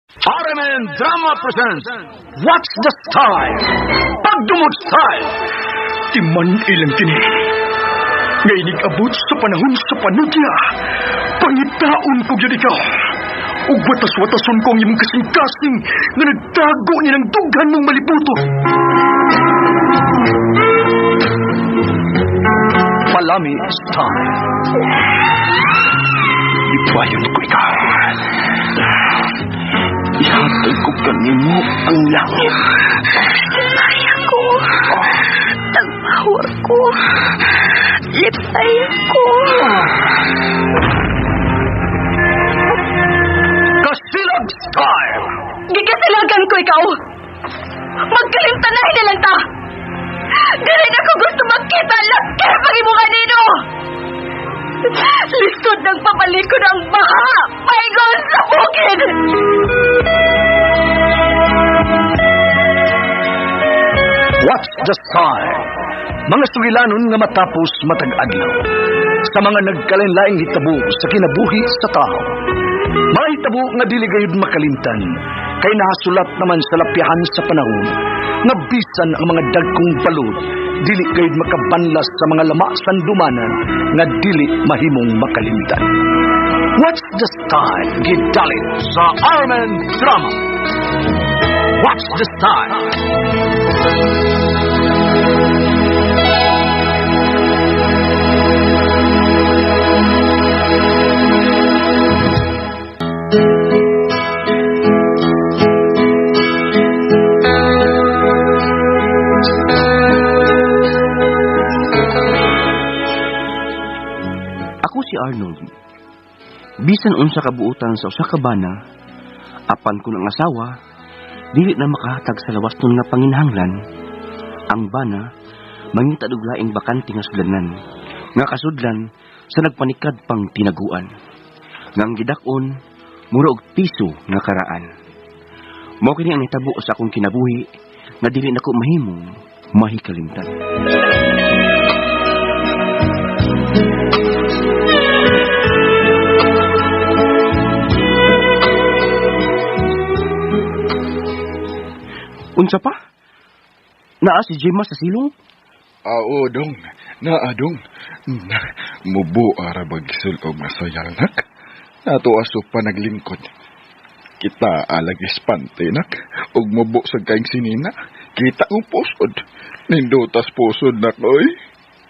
RMN Drama presents What's the Style? Pagdumot Style! Timan ilang kini. Nga inig-abot sa panahon sa panudya. Pangitaon ko gyud ikaw. Ug watas-watason ko ang imong kasing-kasing nga nagtago ni ng dughan mong malibuto. Palami Style. Ipayon ko ikaw. Ihatag ko kanimo ang langit. Lipay ako. Tagbawa ko. Lipay ako. Kasilag Style! Gikasilagan ko ikaw. Magkalimtanahin na lang ta. Dili na ko gusto magkita lakir pag imo kanino. Lisod ng papalikod ang baha. Paingon sa bukid. What's the Style? Mga sugilanon nga matapos matag adlaw. Sa mga nagkalain-laing hitabo sa kinabuhi sa tao. Mga hitabo nga dili gayud makalimtan kay nahasulat naman sa lapyahan sa panahon nga bisan ang mga dagkong balod dili gayud makabanlas sa mga lama sandumanan nga dili mahimong makalimtan. What's the Style? Gidalit sa Armen Drama. What's the Style? Ako si Arnold. Bisan unsa kabuutan sa usa ka bana, apan kun ang asawa dili na makahatag sa lawas nun nga panginahanglan. Ang bana mangita og laing bakante nga sudlanan, nga kasudlan sa nagpanikad pang tinaguan. Nga ang gidak-on mura og piso nga karaan. Mao kini ang nahitabo sa akong kinabuhi nga dili nako mahimong mahikalimtan. Unsa pa? Naa si Gemma sa silong? Oo, dong. Naa, dong. Na, mubo ara bagsul og masayal, nak. Nato aso pa naglingkod. Kita alag ispante, nak. Og mubo sa kaing sinina. Kita ang pusod. Nindutas pusod, nak, oy.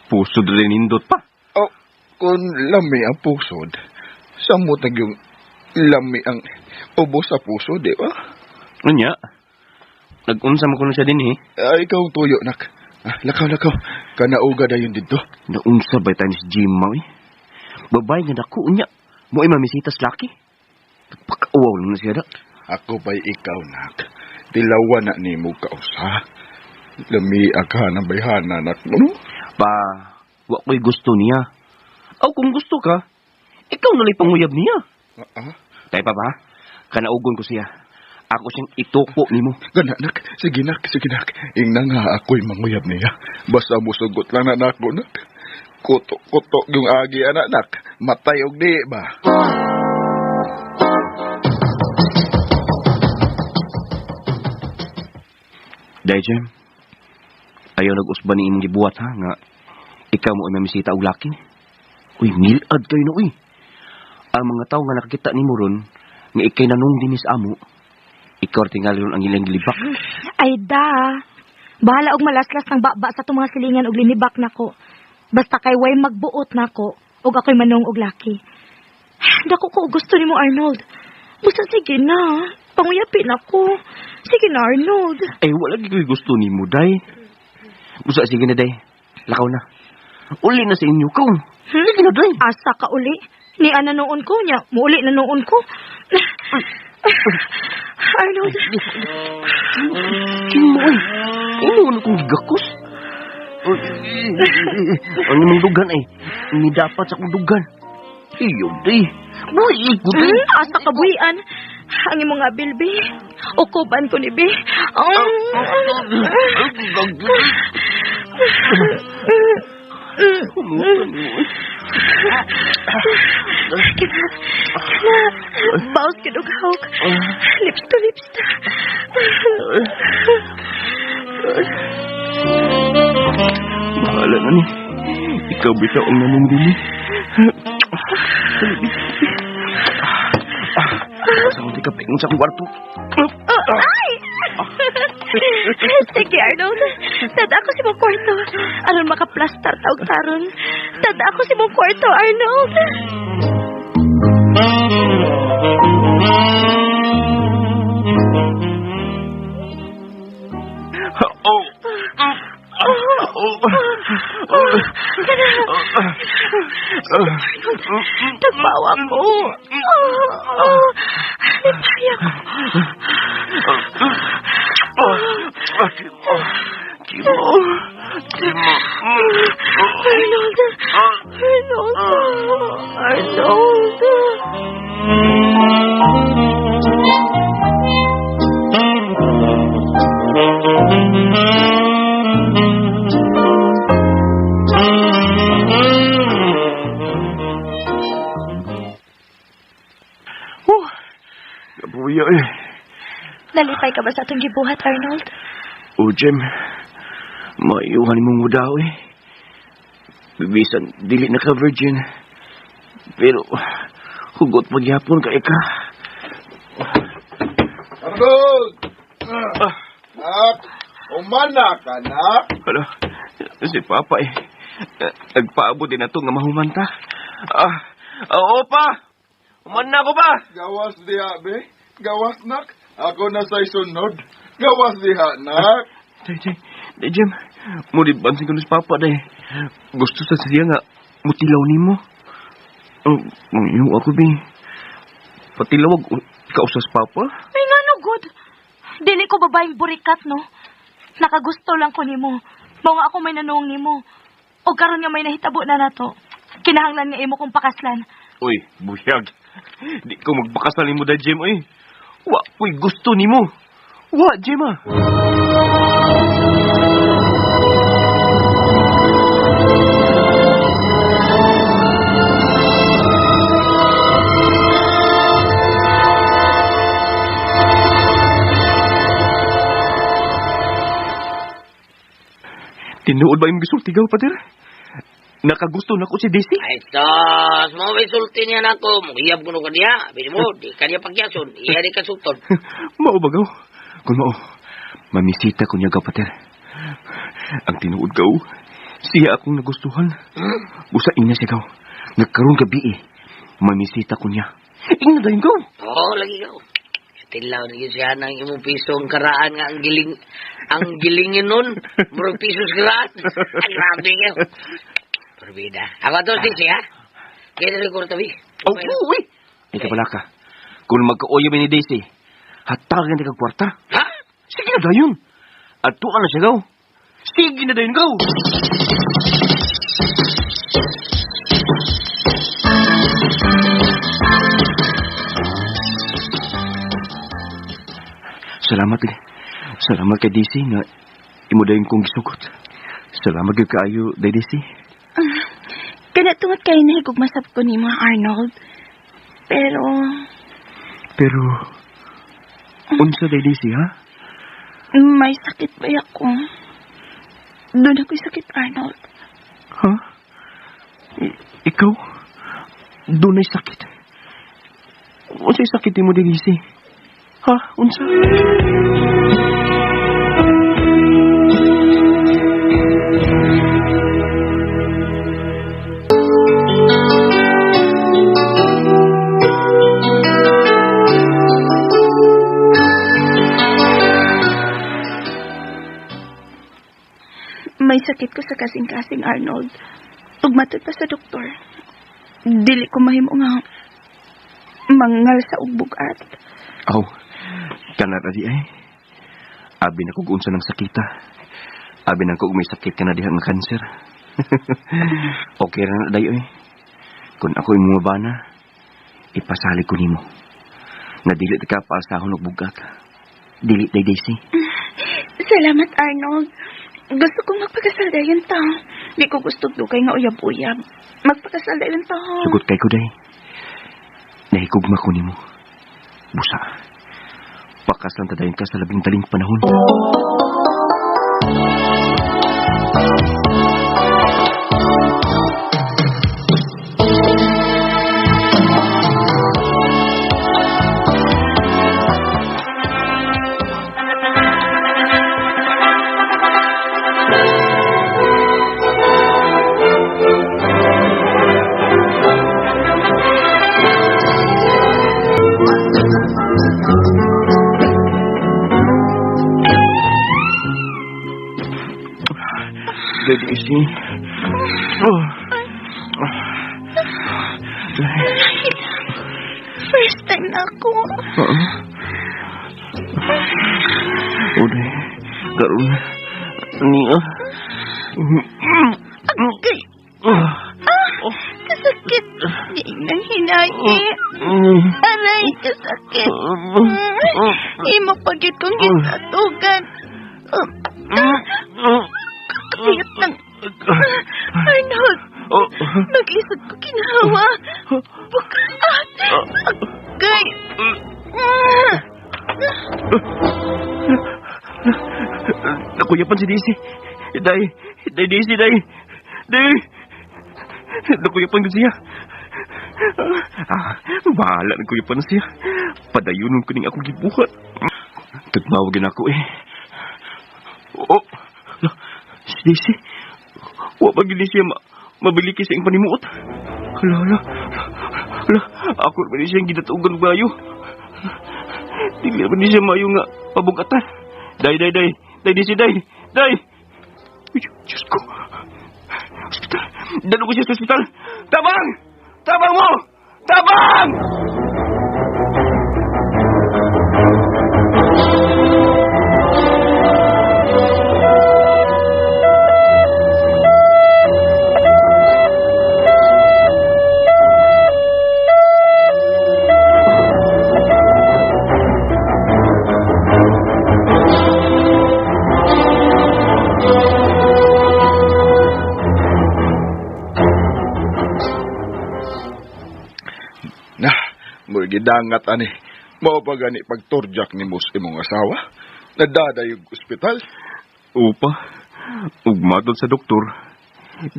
Pusod rin nindot pa. Oh, kung lami ang pusod, samot na yung lami ang ubo sa puso, di ba? Unya? Nag-unsa mo kuno siya din eh. Ay, ikaw ang tuyo, nak. Ah, lakaw, lakaw. Kanauga dayon dito. Naunsa ba tayo si Gemma eh? Babae nga dako unya. Mo ay mamisitas laki. Nagpakauwaw lang na siya da. Ako ba'y ikaw, nak? Tilawan na ni mo kausa. Lami ka ng bayhana, nak. No? Pa, wa ko'y gusto niya. Aw, kung gusto ka, ikaw nala'y panguyab niya. Ah, ah. Tay pa ba? Kanaugon ko siya. Ako siyang ituko nimo. Gana, nak. Sige, nak. Sige, nak. Ingna nga ako'y manguyab niya. Basta musugot lang na nako, nak. Kutok-kutok yung agi, anak, nak. Matay og di ba? Day, Jem. Ayaw nag-usba ni imong gibuhat ha, nga ikaw mo ay mamisita og laki. Uy, milad kayo na, uy. Ang mga tao nga nakakita ni mo ron, nga ikay nanong din sa amo, ikaw tingali ron ang ilang gilibak. Ay da. Bahala og malaslas ng baba sa itong mga silingan og linibak nako. Basta kay way magbuot nako og ako'y manong og laki. Dako ko og gusto nimo Arnold. Basta sige na. Panguyapin ako. Sige na Arnold. Ay, wala gid ko'y gusto ni mo, day. Busa, sige na, day. Lakaw na. Uli na sa inyo ko. Sige na, day. Asa ka uli. Ni ana noon ko niya. Muuli na noon ko. Arnold. Sino mo, uy? Ino na kong gigakos. Ang imong dugan ay, ni dapat sa akong dugan. Iyo, day. Buhi ko, day. Asa ka buhian. Ang imong nga bilbi. Ukuban ko ni Bi. Kana, kana, baos gyud og hawk. Lips to lips ta. Bahala na ni. Ikaw bitaw ang nanong dili. Sa akong tika, sa akong kwarto. Oh, ay! Sige, Arnold. Tada ako sa mong kwarto. Aron makaplastar taog taron. Tada ako sa mong kwarto, Arnold. Oh. Oh. Oh, kana. Arnold, tagbawa ko. Oh, oh. Lipaya ko. Kimo. Kimo. Arnold. Arnold. Arnold. Kabuya eh. Nalipay ka ba sa atong gibuhat, Arnold? O, Jem. Maiyuhan mong mudaw eh. Bibisan, dili na ka virgin. Pero, hugot pagyapon ka ika. Arnold! Nak, umana ka, nak. Hala, si Papa eh. Nagpaabot din na to nga mahumanta. Oo pa! Human na ako pa! Gawas diha, be. Gawas, nak. Ako na sa'y sunod. Gawas diha, nak. Day, day, day, Jem. Muli bansin ko ni si Papa, day. Gusto sa siya nga, mutilaw nimo. Oh, mangiyo ako, be. Patilawag, kausas Papa. Ay, nga no, good. Dili ko babaeng burikat, no? Nakagusto lang ko nimo. Mao nga ako may nanuong nimo. O karon nga may nahitabo na nato. Kinahanglan nga imo kong pakaslan. Uy, buyag. Di ko magpakasal nimo da, Jem, uy. Wa, uy, gusto nimo. Wa, Jem, ah. Tinuod ba yung gisulti gaw, Pater? Nakagusto na ko si Daisy. Ay, sos, mo may sulti niya na ako. Mugiyab ko no kaniya. Bili mo, di kaniya pagyason. Iya di kasulton. Mao ba gaw? Kung mao, mamisita ko niya gaw, Pater. Ang tinuod gaw, siya akong nagustuhan. Busa ina siya gaw. Nagkaroon gabi eh. Mamisita ko niya. Ingna dayon gaw. Oo, lagi gaw. Tilaw na yun siya ng imong pisong karaan nga ang giling ang gilingin nun. Murag pisos karaan. Ay, grabe gaw. Perbida. Ako to, si siya. Kaya na ko tabi. Oh, uy! Ay, kabala ka. Kung magka-oyo ni Daisy, hatagan na kag kwarta. Ha? Sige na dayon. At tuwa na siya gaw. Sige na dayon gaw. Salamat eh. Salamat kay Daisy nga imo dayon kong gisugot. Salamat gyud kaayo, Day Daisy. Kana tungod kay nahigugmasab ko nimo, Arnold. Pero Pero unsa Day Daisy ha? may sakit ba ako? Doon ako'y sakit, Arnold. Ha? Ikaw? Dunay sakit. Unsay sakit nimo Day Daisy? Ha? Unsa? May sakit ko sa kasing-kasing, Arnold. Ug matod pa sa doktor. Dili ko mahimo nga mangal sa ugbugat. Aw, kana ra di ay. Abi na kog unsa ng sakita. Abi na kog may sakit ka na diha nga kanser. Okay ra na dayo eh. Kung ako imong mabana, ipasalig ko nimo. Nga dili ta ka paasahon og bugat. Dili day Daisy. Salamat, Arnold. Gusto kong magpakasal dayon ta. Di ko gusto dugay nga uyab-uyab. Magpakasal dayon ta. Sugot kay ko day. Nahigugma ko nimo. Busa. Pakas lang tadayon ka sa labing daling panahon. Baby, isi. Oh. First time na ako. Oo. Uday, karon niya. Agay! Ah, kasakit. Di nang hinagi. Aray, kasakit. Imo pagit kong gitatugan. Kapiyot ng... Arnold, nag-isod ko kinawa. Bukat. Agay. Nakuyapan si Daisy. Day, day Daisy, day. Day. Nakuyapan ko siya. Ah, bahala nakuyapan siya. Padayunon ko ning akong gibuhat. Tagmawag na ako eh. Oh, si Daisy. Wa pa gid siya mabiliki sa iyang panimuot. Hala, hala. Hala, ako ba ni siyang gidatugan og bayo. Dili ba ni siya maayo nga pabugatan. Day, day, day. Day, Daisy, day. Day. Uy, Diyos ko. Hospital. Dalo ko siya sa ospital. Tabang! Tabang mo! Tabang! Nah, murgidangat ani. Mao pa gani pagturjak ni Mus imong asawa? Nadadayog ospital? Upa, ug matod sa doktor,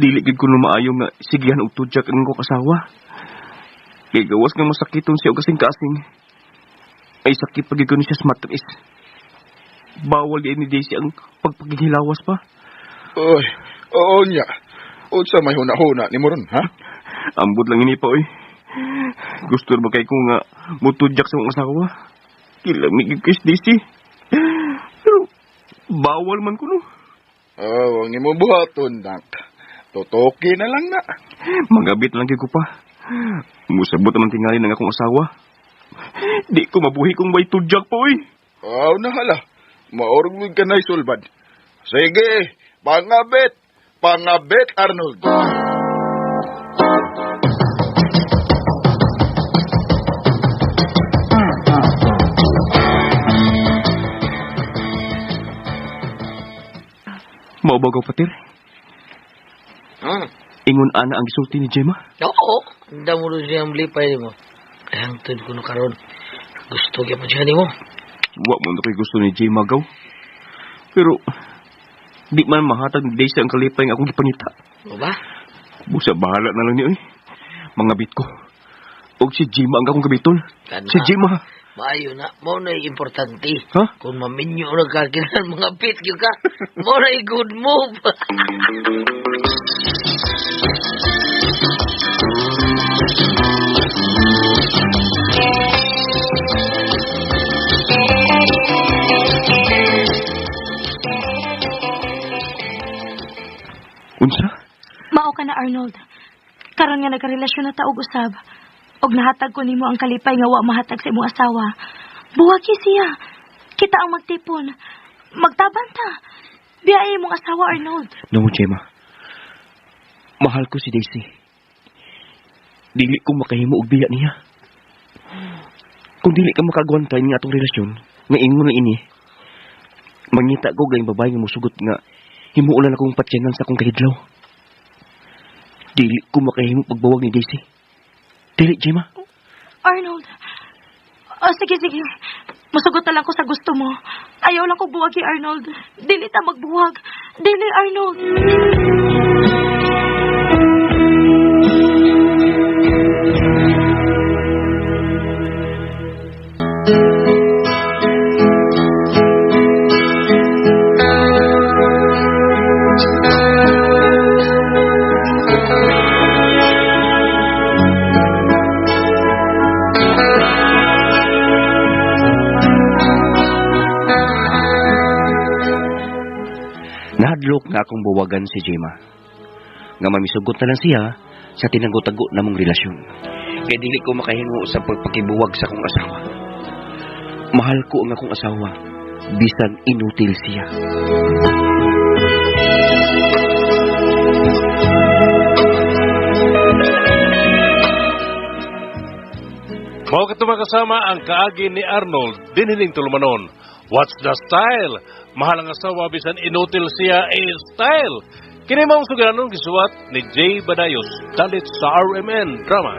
dili gid ko maayo nga sigihan og tudjak ang akong asawa. Kay gawas nga masakiton siya og kasing-kasing. Ay sakit pa gid ko ni siya sa matris. Bawal di ni Daisy ang pagpaghilawas pa. Oy, oo niya. Unsa may huna-huna ni mo ron, ha? Ambot lang ini pa, oy. Gusto ba kay ko nga mutudjak sa akong asawa? Kilami gid kay Daisy. Pero bawal man kuno. Oh, ang imong buhaton, nak. Tutuki na lang na. Magabit lang kay ko pa. Musabot naman tingali ng akong asawa. Di ko mabuhi kung may tudjak pa, oy. Aw na hala. Maorog mo ka na sulbad. Sige, pangabit. Pangabit, Arnold. Mao ba ka, Pater? Ingon ana ang gisulti ni Gemma? Oo. Ang damo rin siyang lipay mo. Kaya ang tuod ko no karon. Gusto gyud mo siya nimo. Wa mo na kay gusto ni Gemma gaw. Pero di man mahatag ni Daisy ang kalipay nga akong gipangita. O ba? Busa bahala na lang niyo eh. Mga bit ko. Og si Gemma ang akong gabiton. Kana. Si Gemma. Maayo na. Mao na importante. Ha? Kung maminyo na ka kinan mga pit gyud ka. Mao na good move. Unsa? Mao ka na, Arnold. Karon nga nagkarelasyon na ta og usab. Og nahatag ko nimo ang kalipay nga wa mahatag sa imong asawa. Buwagi siya. Kita ang magtipon. Magtaban ta. Biyahe imong asawa, Arnold. No, Gemma. Mahal ko si Daisy. Dili ko makahimo og biya niya. Kung dili ka makagwantay nga atong relasyon, nga ingon na ini, mangita ko gayong babae nga musugot nga himuulan akong patyanan sa akong kahidlaw. Dili ko makahimo pagbawag ni Daisy. Dili, Gemma. Arnold. Oh, sige, sige. Musugot na lang ko sa gusto mo. Ayaw lang ko buwagi, Arnold. Dili ta magbuwag. Dili, Arnold. Nahadlok nga akong buwagan si Gemma. Nga mamisugot na lang siya sa tinago-tago namong relasyon. Kaya dili ko makahingo sa pagpakibuwag sa akong asawa. Mahal ko ang akong asawa, bisan inutil siya. Mao kato makasama ang kaagi ni Arnold dinhining tulumanon. What's the style? Mahal ang asawa bisan inutil siya eh style. Kini maong sugiranon gisuwat ni Jay Badayos dalit sa RMN Drama.